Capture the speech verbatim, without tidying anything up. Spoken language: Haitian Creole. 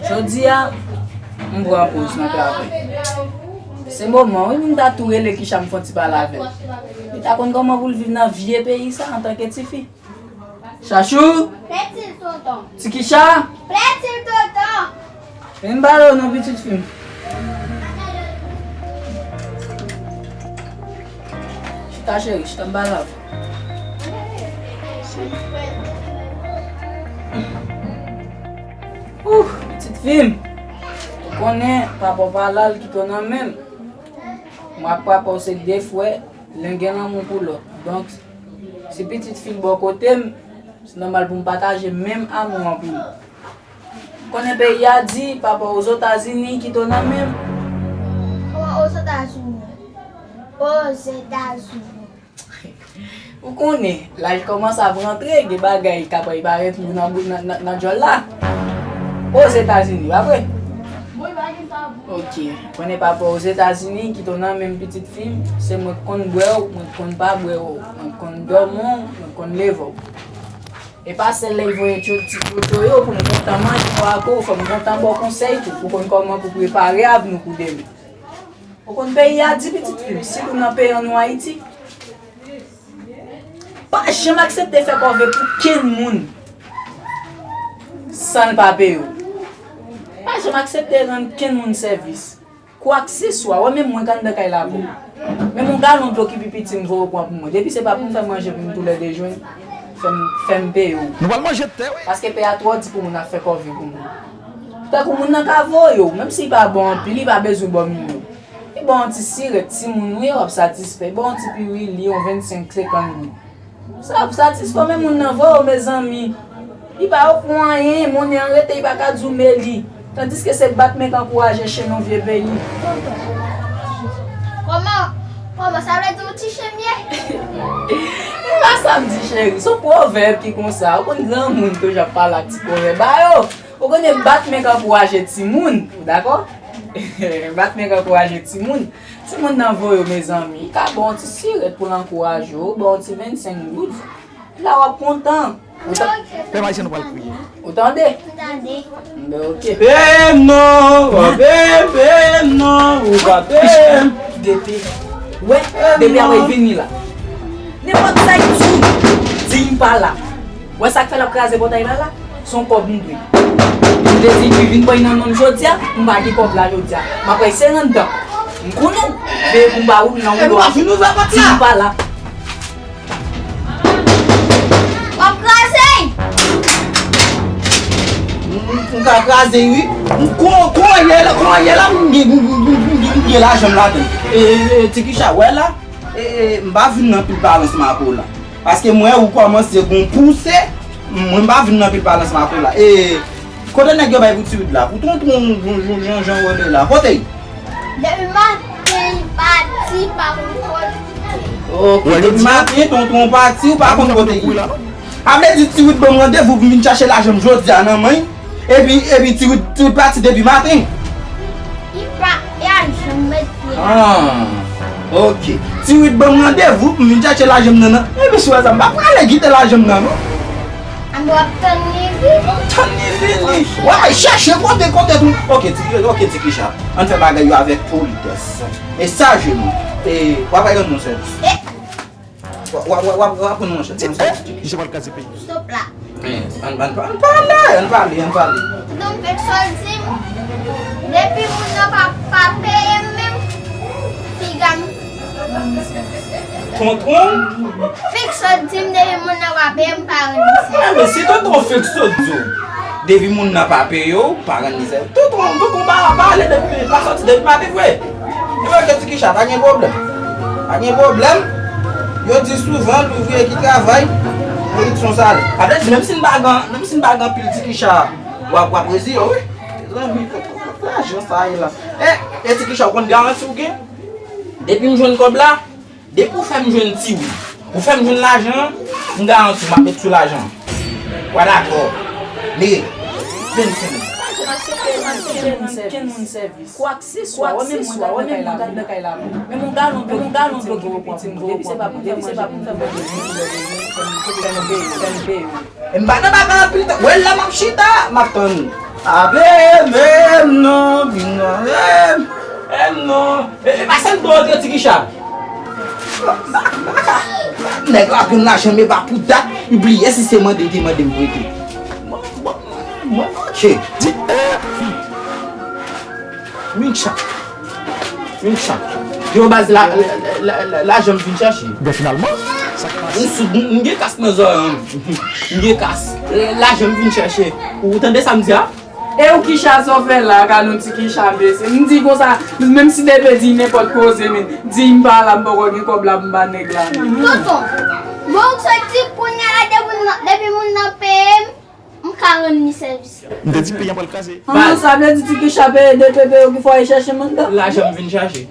Jodi a, m pran poz nan travay. Se moman wi, m ta tou rele Kisha m fè yon ti pale avè l. Li ta konn kòman pou l viv nan vye peyi sa antanke tifi. Chachou! Pèdi l, tonton. Ti Kisha! Pèdi l, tonton. Vin m pale w non, pitit fi m. Chita cheri, chita m pale avè w. Ouh, pitit fi m. Ou konnen, papa w pa la, l kite w nan men m. Mwen ak papa w se de frè, len gen lanmou pou lòt. Donk, si pitit fi l bò kote m, se nòmal pou m pataje menm amou an pou li. Ou konnen peyi a di, papa w Ozetazini kite w nan men m. Kòman Ozetazini? Ozetazini. Ou konnen, laj kòmanse ap rantre, gen bagay k ap parèt lou nan, nan, nan, nan djòl la. Ozetazini, pa vre? Ok, konnen papa w Ozetazini kite w nan men m pitit fi m, se mwen k konn bwè w, mwen k konn pa bwè w, mwen k konn dòmi w, mwen k konn leve w. E pa sèl lè l voye ti tchotcho yo pou m kontan manje w ak ou, fò m kontan ba w konsèy tou, pou konn kòman pou prepare avni w pou demen. Ou konn peyi a di pitit fi m, sitou nan peyi an nou Ayiti, pa janm aksepte fè kòve pou kenn moun san l pa peye w. Pa janm aksepte rann kenn moun sèvis. Kwakseswa, wè menm mwen k anndan kay la avè w. Menm yon galon dlo ki pi piti m voye w pran pou mwen. Depi se pa pou m fè manje pou nou toulède jwenn, fè m, fè m peye w. Nou pral manje tè, wi. Paske peyi a twò di pou moun ap fè kòve pou moun. Tankou moun nan ka voye w, menm si li pa ba w anpil, li pa bezwen ba w milyon. Li ba w yon ti sirèt, timoun wi, w ap satisfè. Li ba w yon ti piwili, yon vennsenk, senkant goud. Sa ap satisfè w, men moun nan voye w, mezanmi. Li ba w pou anyen, monnen an rete, li pa ka di w meli. Tandiske se bat men k ankouraje chen nan vye peyi. Kòman, kòman, sa vle di w ti chen m ye? E pa sa m di, cheri. Se yon pwovèb ki konsa. Ou konn granmoun toujou ap pale ak ti pwovèb ba yo. Ou konnen bat men k ankouraje timoun, ou dakò? Bat men k ankouraje timoun. Timoun nan voye w, mezanmi, li ka ba w yon ti sirèt pou l ankouraje w, ba w yon ti vennsenk goud. La w ap kontan. Ou ta- Pè Marisyen, nou pral priye. Ou tande? M tande. Ben, ok. Pè m non, w ap pè m, pè m non, ou pa pè m. Depi, wè, depi apre vini la. Nenpòt sa y di, di m pa la. Wè sa k fè l ap kraze pòtay la la? Se yon kòb m dwe. M te di li vin pran nan men m jodi a, m pa gen kòb la jodi a. M ap eseye rann tan. M konnen w veye pou m ba ou nan woulo a. Di m pa la. W ap kraze! M, m, m ka kraze wi. M kon, konyè la, konyè la, m gen, m, m, m, m, m gen lajan m ladan. E, e, e, Ti Kicha, wè la. E, e, m pa vin nan pil pale ansanm ak ou la. Paske m wè ou kòmanse gon pouse, mwen m pa vin nan pil pale ansanm ak ou la. E, kote nèg yo bay pou Tiwid la? Pou tonton Jan, Jan, Jan Rene la. Kote l? Depi maten li pati, pa konn kote. Ok, depi maten tonton pati, ou pa konn kote l ye. A vle di Tiwid ban m randevou pou m vin chache lajan m jodi a nan men l. Epi, epi Tiwid, Tiwid pati depi maten. Li pa, li pa janm met pye la. Ah, ok. Tiwid ban m randevou pou m vin chache lajan m nan, nan. Epi si w wè sa, m pa prale kite lajan m nan, non. An w ap tann li vini. Tann li vini. W ap al chache kote, kote tou. Ok, Ti, ok, Ti Kicha. Ann fè bagay yo avèk politès. E sa je nou. E w ap al rann nou sèvis. W ap, w ap, w ap, w ap rann manje. Ti, eh, Michel pral kraze peyi. Stop la. Eh, ann, ann, ann pale, ann pale, ann pale. Tonton, fèk sa w di m. Depi moun nan pa, pa peye m menm, piga m. Tonton? Fèk sa w di m, depi moun nan pa peye m, pa rann misye. Eh, men si tonton fèk sa w di w, depi moun nan pa peye w, pa rann misye. Tonton, tonton pa, pa ale depi, pa sòti depi maten vre. Ebyen, ok, Ti Kicha, pa gen pwoblèm. Pa gen pwoblèm. Yo di souvan, louvriye ki travay merit son salè. Sa vle di, menm si n pa gen, menm si n pa gen anpil Ti Kicha, w ap, w ap reziye w, wi. Mezanmi, lajan sa ye la. E, e Ti Kicha, ou konn garanti w gen? Depi m jwenn kòb la, depi w fè m jwenn Tiwid, ou fè m jwenn lajan an, m garanti w m ap met sou lajan an. W a dakò. Men, vennsenk. Kenn moun sèvis. Kwakseswa, wè menm mwen k anndan kay la. Men yon galon dlo, yon galon dlo ki pi piti m voye w pran pou mwen. Depi se pa pou m fè manje, depi se pa pou m fè manje, fè m peye, fè m peye. E m pa nan bagay anpil tan. Wè la m ap chita, m ap tann ou. Ape menm non, vin non, menm non. E, e pa sèl bon antre ti kicha. Nèg la konn lajan men pa pou dat, li bliye si se mande li te mande m prete. Mwen, mwen, mwen manke. Di, eh. Mincha. Mincha. Yo baz la, la, la, la, lajan m vin chache. Ben finalman, sa k pase? M sou, m, m gen kas nan zòrèy m. M gen kas. Lajan m vin chache. Ou tande sa m di a? E ou kicha sa w fè la, gade yon ti kicha mesye. M di konsa, menm si Depe di nenpòt koze, men di m pa la, m poko gen kòb la pou m ba nèg la. Tonton, bon ou soti kounye a la, depi moun nan, depi moun nan peye m, m ka rann li sèvis. M te di peyi an pral kraze. An, sa vle di ti kicha peye Depe, peye ou ki fò al chèche mandat. Lajan m vin chache.